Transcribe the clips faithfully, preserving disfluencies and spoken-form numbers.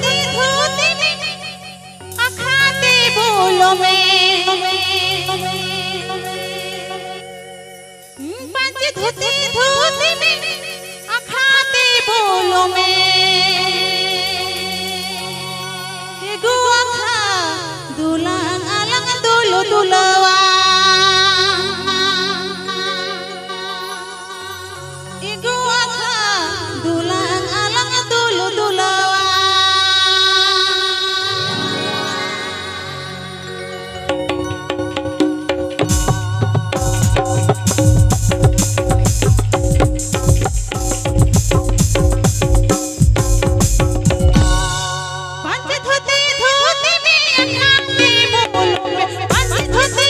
ᱫᱷᱩᱛᱤ ᱫᱷᱩᱛᱤ ᱢᱮ, ᱟᱠᱷᱲᱟ ᱛᱮ ᱵᱚᱞᱚ ᱢᱮ᱾ ᱯᱟᱹᱧᱪᱤ ᱫᱷᱩᱛᱤ ᱫᱷᱩᱛᱤ ᱢᱮ, ᱟᱠᱷᱲᱟ ᱛᱮ ᱵᱚᱞᱚ ᱢᱮ᱾ ᱮᱜᱳ ᱟᱠᱷᱲᱟ ᱫᱩᱞᱟᱝ ᱟᱞᱟᱝ ᱫᱩᱞᱩ ᱫᱩᱞᱟᱹᱣᱟ᱾ ᱮᱜᱳ ᱟᱠᱷᱲᱟ ᱫᱩᱞᱟᱝ ᱟᱞᱟᱝ ᱫᱩᱞᱩ ᱫᱩᱞᱟᱹᱣᱟ᱾ ᱯᱟᱹᱧᱪᱤ ᱫᱷᱩᱛᱤ ᱫᱷᱩᱛᱤ ᱢᱮ, ᱟᱠᱷᱲᱟ ᱛᱮ ᱵᱚᱞᱚ ᱢᱮ᱾ ᱯᱟᱹᱧᱪᱤ ᱫᱷᱩᱛᱤ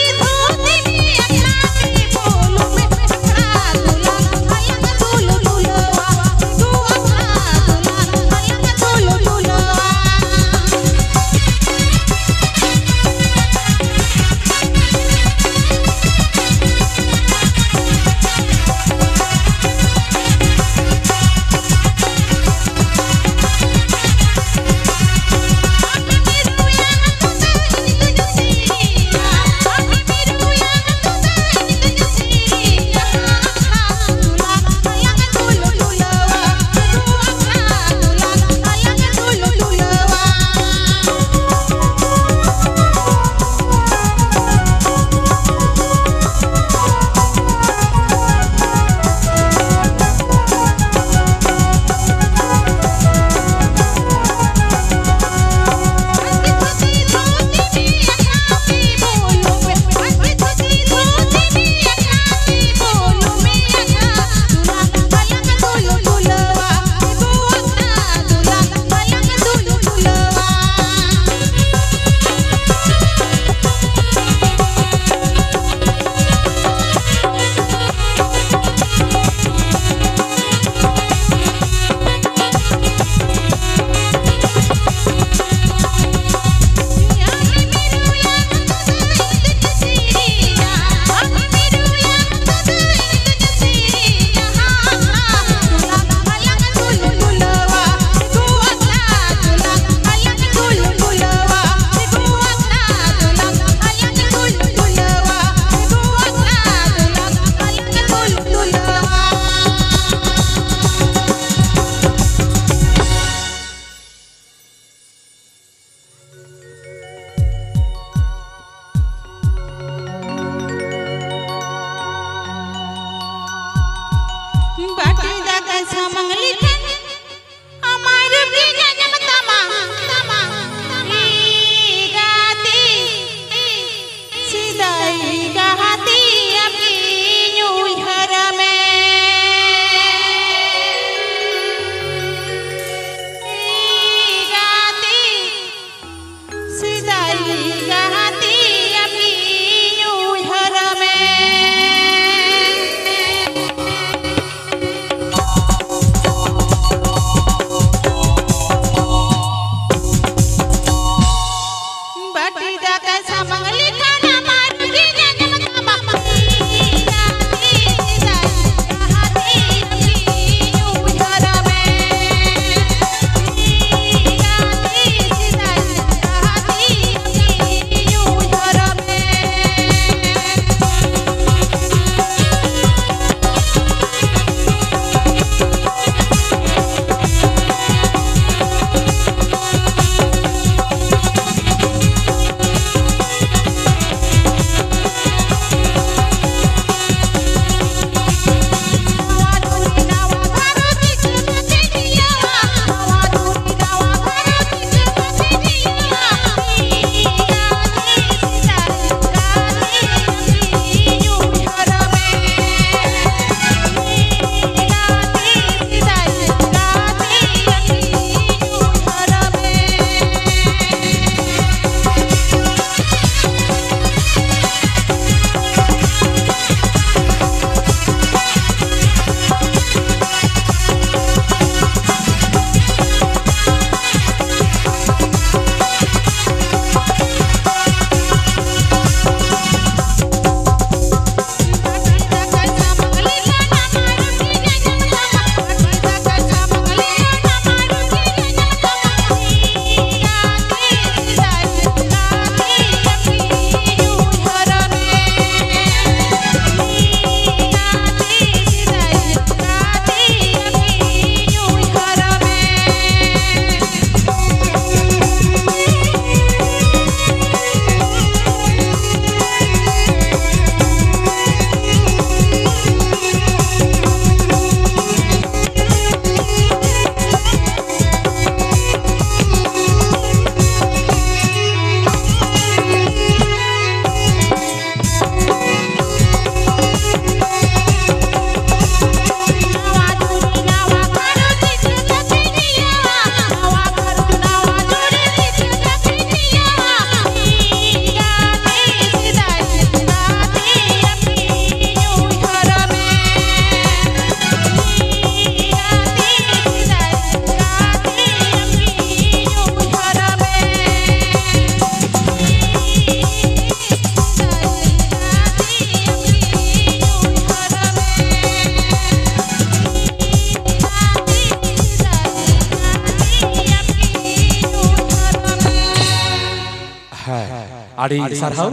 ᱟᱹᱰᱤ ᱥᱟᱨᱦᱟᱣ᱾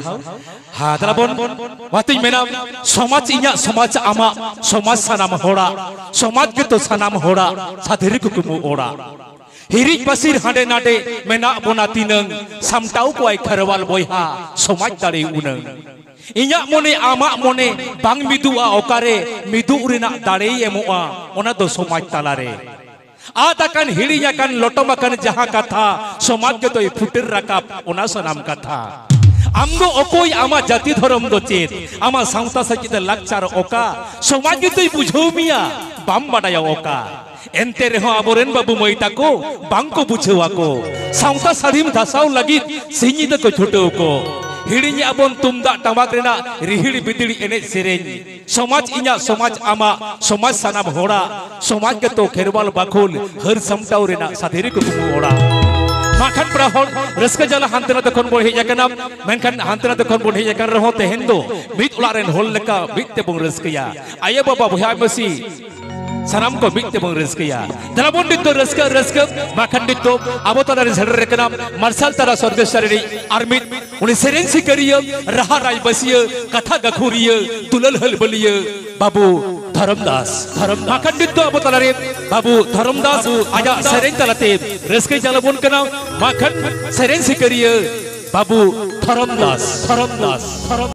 ᱦᱟ, ᱫᱮᱞᱟ ᱵᱚᱱ, ᱚᱱᱟᱛᱤᱧ ᱢᱮᱱᱟ, ᱥᱚᱢᱟᱡᱽ ᱤᱧᱟᱜ, ᱥᱚᱢᱟᱡᱽ ᱟᱢᱟᱜ, ᱥᱚᱢᱟᱡᱽ ᱥᱟᱱᱟᱢ ᱦᱚᱲᱟᱜ, ᱥᱚᱢᱟᱡᱽ ᱜᱮᱛᱚ ᱥᱟᱱᱟᱢ ᱦᱚᱲᱟᱜ ᱥᱟᱫᱷᱤᱨᱤ ᱠᱩᱠᱢᱩ ᱚᱲᱟᱜ᱾ ᱦᱤᱨᱤᱡ ᱯᱟᱹᱥᱤᱨ ᱦᱟᱸᱰᱮ ᱱᱟᱰᱮ ᱢᱮᱱᱟᱜ ᱵᱚᱱᱟ ᱛᱤᱱᱟᱹᱝ, ᱥᱟᱢᱴᱟᱣ ᱠᱚᱣᱟᱭ ᱠᱷᱮᱨᱣᱟᱞ ᱵᱚᱭᱦᱟ ᱥᱚᱢᱟᱡᱽ ᱫᱟᱲᱮ ᱩᱱᱟᱹᱝ᱾ ᱤᱧᱟᱜ ᱢᱚᱱᱮ ᱟᱢᱟᱜ ᱢᱚᱱᱮ ᱵᱟᱝ ᱢᱤᱫᱩᱜᱼᱟ ᱚᱠᱟᱨᱮ, ᱢᱤᱫᱩᱜ ᱨᱮᱱᱟᱜ ᱫᱟᱲᱮᱭ ᱮᱢᱚᱜᱼᱟ ᱚᱱᱟ ᱫᱚ ᱥᱚᱢᱟᱡᱽ ᱛᱟᱞᱟᱨᱮ᱾ ᱟᱫ ᱟᱠᱟᱱ, ᱦᱤᱲᱤᱧ ᱟᱠᱟᱱ, ᱞᱚᱴᱚᱢ ᱟᱠᱟᱱ ᱡᱟᱦᱟᱸ ᱠᱟᱛᱷᱟ, ᱥᱚᱢᱟᱡᱽ ᱜᱮᱛᱚᱭ ᱯᱷᱩᱴᱟᱹᱨ ᱨᱟᱠᱟᱵ ᱚᱱᱟ ᱥᱟᱱᱟᱢ ᱠᱟᱛᱷᱟ᱾ ᱟᱢ ᱫᱚ ᱚᱠᱚᱭ, ᱟᱢᱟᱜ ᱡᱟᱹᱛᱤ ᱫᱷᱚᱨᱚᱢ ᱫᱚ ᱪᱮᱫ, ᱟᱢᱟᱜ ᱥᱟᱶᱛᱟ ᱥᱮᱪᱮᱫ ᱞᱟᱠᱪᱟᱨ ᱚᱠᱟ, ᱥᱚᱢᱟᱡᱽ ᱜᱮᱛᱚᱭ ᱵᱩᱡᱷᱟᱹᱣ ᱢᱮᱭᱟ, ᱵᱟᱢ ᱵᱟᱰᱟᱭᱟ ᱚᱠᱟ᱾ ᱮᱱᱛᱮ ᱨᱮᱦᱚᱸ ᱟᱵᱚᱨᱮᱱ ᱵᱟᱹᱵᱩ ᱢᱟᱹᱭ ᱛᱟᱠᱚ ᱵᱟᱝ ᱠᱚ ᱵᱩᱡᱷᱟᱹᱣ ᱟᱠᱚ᱾ ᱥᱟᱶᱛᱟ ᱥᱟᱹᱫᱷᱤᱱ ᱫᱷᱟᱥᱟᱣ ᱞᱟᱹᱜᱤᱫ ᱥᱤᱧ ᱧᱤᱫᱟᱹ ᱠᱚ ᱪᱷᱩᱴᱟᱹᱣ ᱠᱚ᱾ ᱦᱤᱲᱤᱧᱮᱜᱼᱟ ᱵᱚᱱ ᱛᱩᱢᱫᱟᱜ ᱴᱟᱢᱟᱠ ᱨᱮᱱᱟᱜ ᱨᱤᱦᱤᱲ ᱵᱤᱫᱤᱲ ᱮᱱᱮᱡ ᱥᱮᱨᱮᱧ᱾ ᱥᱚᱢᱟᱡᱽ ᱤᱧᱟᱜ, ᱥᱚᱢᱟᱡᱽ ᱟᱢᱟᱜ, ᱥᱚᱢᱟᱡᱽ ᱥᱟᱱᱟᱢ ᱦᱚᱲᱟᱜ, ᱥᱚᱢᱟᱡᱽ ᱜᱮᱛᱚ ᱠᱷᱮᱨᱣᱟᱞ ᱵᱟᱠᱷᱳᱞ, ᱦᱟᱹᱨ ᱥᱟᱢᱴᱟᱣ ᱨᱮᱱᱟᱜ ᱥᱟᱫᱷᱤᱨᱤ ᱠᱩᱠᱢᱩ ᱚᱲᱟᱜ᱾ ᱢᱟ ᱠᱷᱟᱱ ᱯᱮᱲᱟ ᱦᱚᱲ, ᱨᱟᱹᱥᱠᱟᱹ ᱡᱟᱞᱟ ᱦᱟᱱᱛᱮ ᱱᱟᱛᱮ ᱠᱷᱚᱱ ᱵᱚᱱ ᱦᱮᱡ ᱟᱠᱟᱱᱟ, ᱢᱮᱱᱠᱷᱟᱱ ᱦᱟᱱᱛᱮ ᱱᱟᱛᱮ ᱠᱷᱚᱱ ᱵᱚᱱ ᱦᱮᱡ ᱟᱠᱟᱱ ᱨᱮᱦᱚᱸ ᱛᱮᱦᱮᱧ ᱫᱚ ᱢᱤᱫ ᱚᱲᱟᱜ ᱨᱮᱱ ᱦᱚᱲ ᱞᱮᱠᱟ ᱢᱤᱫ ᱛᱮᱵᱚᱱ ᱨᱟᱹᱥᱠᱟᱹᱭᱟ᱾ ᱟᱭᱳ ᱵᱟᱵᱟ ᱵᱚᱭᱦᱟ ᱢᱤᱥᱤ ᱥᱟᱱᱟᱢ ᱠᱚ ᱢᱤᱫ ᱛᱮᱵᱚᱱ ᱨᱟᱹᱥᱠᱟᱹᱭᱟ᱾ ᱫᱮᱞᱟ ᱵᱚᱱ ᱱᱤᱛ ᱫᱚ ᱨᱟᱹᱥᱠᱟᱹ, ᱨᱟᱹᱥᱠᱟᱹ᱾ ᱢᱟ ᱠᱷᱟᱱ ᱱᱤᱛ ᱫᱚ ᱟᱵᱚ ᱛᱟᱞᱟᱨᱮ ᱥᱮᱴᱮᱨ ᱟᱠᱟᱱᱟ ᱢᱟᱨᱥᱟᱞ ᱛᱟᱨᱟ ᱥᱚᱨᱜᱮᱥ ᱨᱤᱱᱤᱡ ᱟᱨ ᱢᱤᱫ, ᱩᱱᱤ ᱥᱮᱨᱮᱧ ᱥᱤᱠᱟᱹᱨᱤᱭᱟᱹ, ᱨᱟᱦᱟ ᱨᱟᱭᱵᱟᱹᱥᱤᱭᱟᱹ, ᱠᱟᱛᱷᱟ ᱜᱟᱹᱠᱷᱩᱲᱤᱭᱟᱹ, ᱫᱩᱞᱟᱹᱲ ᱦᱟᱹᱞᱵᱟᱹᱞᱤᱭᱟᱹ ᱵᱟᱹᱵᱩ ᱫᱷᱚᱨᱚᱢ ᱫᱟᱥ᱾ ᱫᱷᱚᱨᱚᱢ ᱫᱟᱥ᱾ ᱢᱟ ᱠᱷᱟᱱ ᱱᱤᱛ ᱫᱚ ᱟᱵᱚ ᱛᱟᱞᱟᱨᱮ ᱵᱟᱹᱵᱩ ᱫᱷᱚᱨᱚᱢ ᱫᱟᱥ ᱟᱡᱟᱜ ᱥᱮᱨᱮᱧ ᱛᱟᱞᱟᱛᱮ ᱨᱟᱹᱥᱠᱟᱹᱭ ᱪᱟᱞ ᱟᱵᱚᱱ ᱠᱟᱱᱟ᱾ ᱢᱟ ᱠᱷᱟᱱ ᱥᱮᱨᱮᱧ ᱥᱤᱠᱟᱹᱨᱤᱭᱟᱹ ᱵᱟᱹᱵᱩ ᱫᱷᱚᱨᱚᱢ ᱫᱟᱥ, ᱫᱷᱚᱨᱚᱢ ᱫᱟᱥ, ᱫᱷᱚᱨᱚᱢ